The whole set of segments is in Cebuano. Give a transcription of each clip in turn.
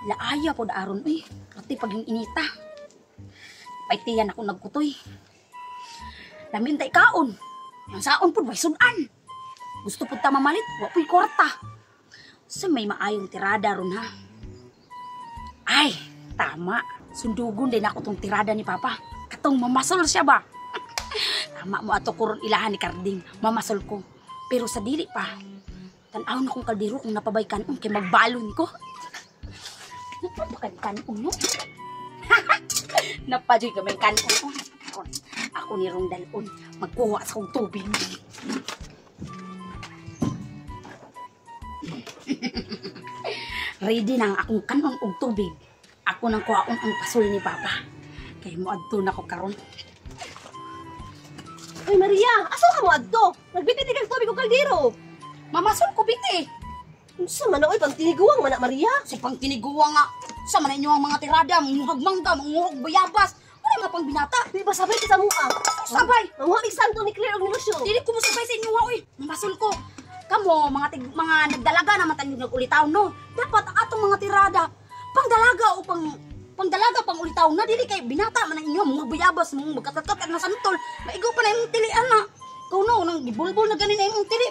Laaya pod aron uy. Pati pag yung inita. Paitiyan ako nagkutoy. Lamin tay kaon. Ang saon pod way sudan. Gusto pod ta mamalit, wa po'y kwarta. Sa may maayong tirada ron ha. Ay, tama. Sundugon din ako tong tirada ni Papa. Katong mamasol siya ba? Tama mo ato kuron ilahan ni Karding. Mamasol ko. Pero sa dili pa. Tan-awon akong kaldero kung napabay kanon kay magbalon ko. Napabay kanon no? Napadyoy ka may kanon. Karon, ako ni rong dalon. Magkuha sa kong tubig. Ready na ang akong kanon og tubig. Ako nang kuhaon ang pasol ni Papa. Kay moadto na ko karon. Uy Maria, asa ka mo adto? Nagbiti kag tubig og kaldero. Mamasol ko biti. Unsa man na oy pangtiniguang man na Maria? Sa pangtiniguang nga. Sa man inyo ang mga tirada, manguhag mangga, manguhag bayabas. Wala mga pangbinata. Di ba sabay ka sa mua? Sabay. Manguha mig santo ni Claire og ni Lucio. Dili ko mosabay sa inyo ha, oy. Mamasol ko. Kamo mga nagdalaga naman tayo nagulitaw no. Dapat ang atong mga tirada pangdalaga o pangdalaga pang ulitaw na dili kay binata man ang inyo mga bayabas mong magkatkat na santol. Maigo pa na imong tili ana. Ikaw no nang gibulbol na gani na imong tili.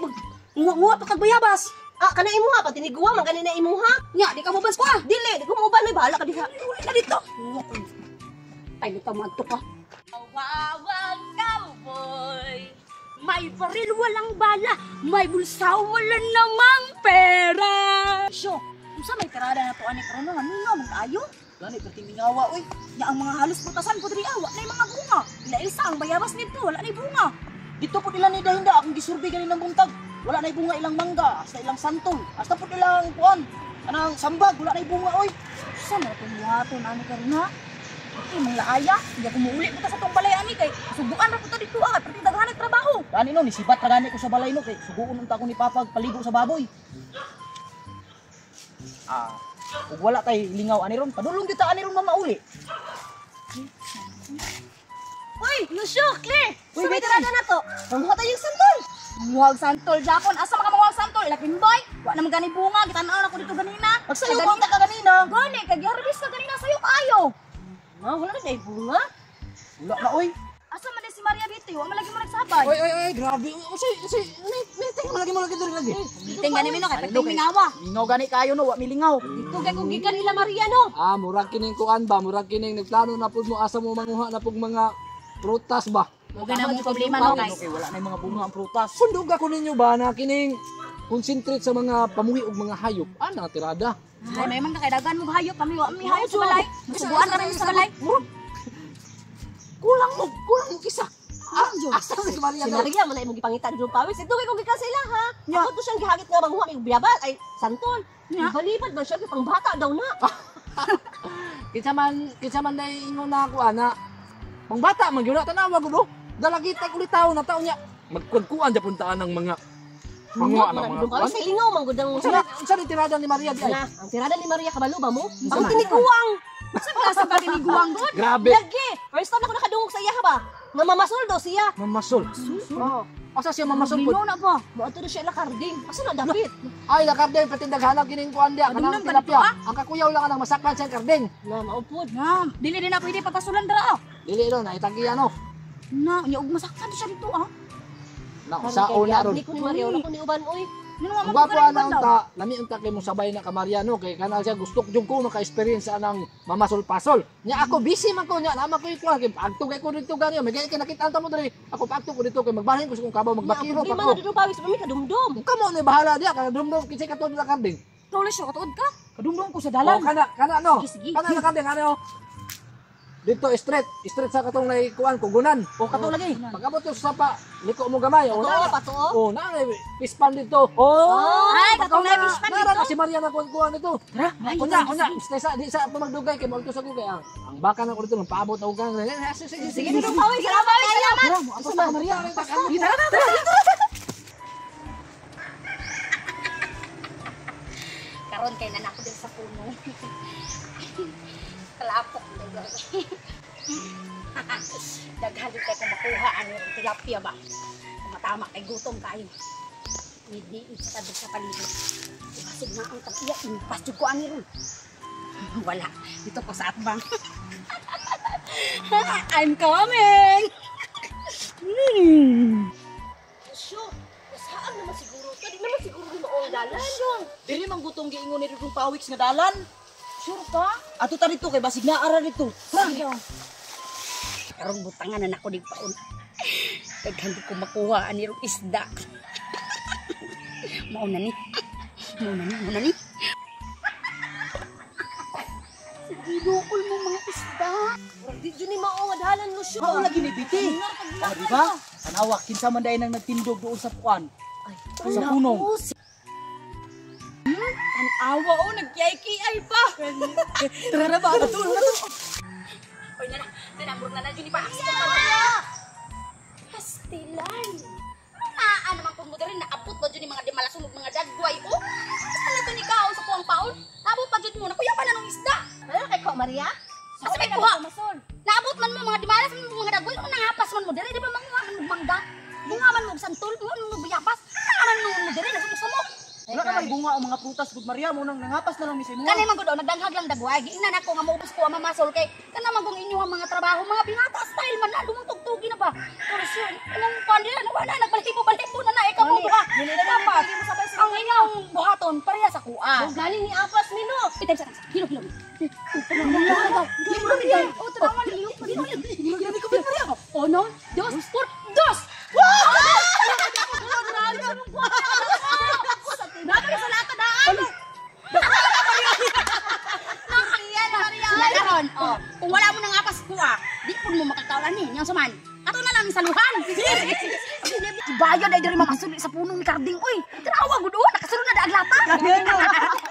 Nguha-nguha pa kag bayabas. Ah, kana imuha pa tiniguang man gani na imuha. Nya, di ka mo ko ah. Dili, di ko muuban oy, bahala ka diha. Uli na dito. Ay, bitaw mo adto ka. Kawawang cowboy. May baril walang bala, may bulsa wala namang pera. Syo, unsa may tirada na to ani karon no? Mingaw man kaayo. Gani perti mingawa oy. Nya ang mga halos butasan po diri ah, wa nay mga bunga. Ila isa ang bayabas nito, wala nay bunga. Dito pud ila ni dahinda akong gisurvey gani ng buntag. Wala nay bunga ilang mangga, hasta ilang santol, hasta pud ilang kuan. Anang sambag wala nay bunga oy. Sa mo itong buhaton ani karon ha? Ay, mong laaya, hindi ako muuli ko ta sa tong balay ani kay subuan ra po ta dito ah, perti daghan trabaho. Gani no nisibat ra gani ko sa balay no kay suguon unta ko ni Papa paligo sa baboy. Ah, ug wala tay lingaw ani ron, padulong gyud ta ani ron mamauli. Uy, Lucio, Claire. Uy, Sa may Betty. tirada na to. Manguha tayo yung santol. Manguhag santol Japon, asa maka manguhag santol? Lapimboy, wa na man gani bunga, gitan-aw na ko dito ganina. Magsayo pa unta ka ganina. Gani kay giharvest ka ganina sayo kaayo. Ma, wala na day bunga. Wala na oy. Asa man di si Maria Biti, wa man lagi mo nagsabay. Oy, oy, oy, grabe. Unsay, unsay, meeting mo lagi diri lagi. Meeting gani mi no kay perting mingawa. Lingaw gani kayo no, wa milingaw. Dito kay kung gikan nila Maria no. Ah, murag kining kuan ba, murag kining nagplano na pud mo asa mo manguha na pug mga prutas ba. Mo gana mo problema no guys. Okay, wala na yung mga bunga ang prutas. Sundog ako ninyo ba na kining concentrate sa mga pamuhi og mga hayop. Ana tirada. Ay, may man kay dagan mo hayop kami wa mi hayop sa balay. Subuan ra mi sa balay. Kulang mo, kulang mo kisa. Ah, asa si Maria Si na? Maria man na imong gipangita dito pawis. Dito kay kung gikan sa ila ha. Ako to siyang gihagit nga manguha mig biyabas ay santol. Nya. Balibad man siya kay pangbata daw na. Kinsa man day ingon na ako ana. Pangbata man gyud na tanawa gud oh. Dalagita ulitaw na taon niya. Magkuan japon taan ng mga panguha ng mga Dito pawis kuan. sa lingaw man gud ang Unsa ni tirada ni Maria di ay? Na, ang tirada ni Maria kabalo ba mo? Ang tiniguang. Sa klase pa tiniguang gud. Grabe. Lagi. First time ako nakadungog sa iya ha ba? Nga mamasul daw siya. Mamasol. Oh. Asa siya mamasol pud? Lino na ba? Moadto na siya ila karding. Asa na dapit? Ay, la kardeng pati daghanag kining kuan diya Adungdung kanang ka dito, tilapia. Ang kakuyaw lang anang masakpan sa kardeng. Na maupod. Na, dili din na pwede pagpasulan dara ah. Dili ro na itagi ano. Na, unya og masakpan to siya dito ah. Na usaon na ron. Di ko ni Maria wala ko ni uban oy. Nino wa Ang man gwapo ko ana unta, lami unta kay mo sabay na ka Mariano kay kanal siya gusto jud ko maka-experience anang mamasol-pasol. Nya ako busy man ko nya nama ko kuan kay agto kay ko dito ganyo, may kay nakita ta mo diri. Ako paagto ko dito kay magbalhin ko sa kong kabaw magbakiro pa Problema ko. na dito pawis mami kadumdum. Kamo ni bahala diya kana dumdum kinsay katod la karding. Tuloy siya katuod ka. Kadumdum ko sa Oh, dalan. kana kana no. Sige, sige. Kana na karding ano. Dito straight, straight sa katong nay kuan kugunan. O kato lagi. Pag-abot sa sapa, liko mo gamay. O Patuo, na. patuo. O na na pispan dito. Oh! Ay, katong na fish pan Nara dito. na si Maria na kuan dito. Tara. Ay, Unya, unya, stay sa di sa pamagdugay kay moadto sa gugay ang baka na ko dito paabot na ugang. Sige, sige, Sige dito pawis. Salamat salamat. Tara, mo sa ka Maria. Tara, tara. Karon kay nanak ko din sa puno. Kalapok na Daghan din kay kung makuha ano yung tilapia ba. Matama kay gutom kayo. Hindi sa tabi sa palibot. Basig na ang tag-iya, impas jud ko ani ron. Wala. Dito ko sa atbang. I'm coming! Lucio, nasaan naman siguro? Kadi naman siguro ni maong dalan. Diri man gutong giingon ni Dudong Pawiks nga dalan. Sure ka? Ato ta dito kay basig naa ra dito. Tara. Karong butangan na nako di paon. Daghan ko makuha ani rong isda. Mao na ni. Mao na ni, mao na ni. Sige, dukol mo mga isda. Murag di jud ni mao nga dalan, Lucio. Mao lagi ni Biti. Oh, di ba? Tanawa kinsa man dai nang nagtindog doon sa puan. Sa punong. Awa oh, nagkiyay-kiyay pa. Tara na ba? Ato na to. Oy na na, tinamurog na na jud ni pa. Pastilan. Naa naman po mo diri naabot ba jud ni mga dimalasumog mga dagway oh. Basta na to ni kaon sa kuang paon. Naabot pa jud mo nakuya pa na nung isda. Wala kay ko, Maria? Asa may kuha? Naabot man mo mga dimalas man mo mga dagway, ano nangapas man mo diri, di ba manguha man mo mangga? Bunga man mo og santol, bunga man mo biyapas. Ano man mo diri nasumok-sumok. Wala na may bunga ang mga prutas gud Maria mo nang nangapas na lang mi sa imo. Kanay man gud oh, nagdanghag lang dagway. Giingnan ako nga maubos ko ang mamasol kay kana man kung inyo ang mga trabaho, mga binata style man na dumang tugtugi na ba. Pero sure, anong kuan dira na wala nagbalibo-balibo na na ikaw mo duha. Dapat ang inyong buhaton pareha sa kuha. Ang galing ni Apas ni no. Itay sa hilo hilo. Oh, tanawan ni Uno, dos, por, dos. Dapat sa lahat daan. Karon, oh, kung wala mo nang apas kuha, di pud mo makakaulan ni. Yang suman. Ato na lang saluhan. Bayad ay diri mamasuli sa punong ni Karding oy. Tanawa gud oh, nakasulod na daag lata.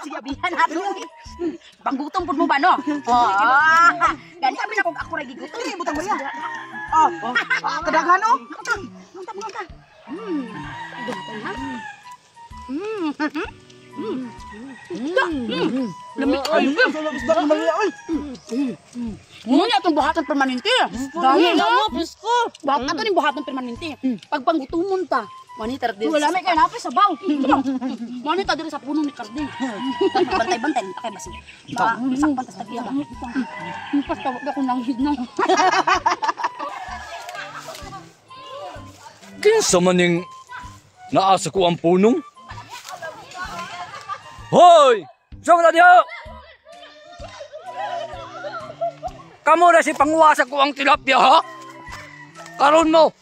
Sige, abihan nato. Panggutom pud mo ba no? Oh. Gani abi na kog ako ra gigutom. Dili butang Maria. Ah, oh. Ah, kadaghan oh. Mangta, mangta, mangta. Gantay ha. Lami kayo. Isda ni Maria oy. Muna atong buhatan permanente. Dahil na mo, Diyos ko. Buhat ato ning buhatan permanente. Pag panggutumon ta, manita diri. Wala may kay napay sabaw. Manita diri sa punong ni Karding. Bantay-bantay nita kay basig. Ma, sakpan tas tagiya ba. Pas tawag ako nang hidnong. Kinsa man ning naa sa kuang punong? Hoy! Sa na diha? Kamo na si panguwa sa kuang tilapia, ha? Karon mo,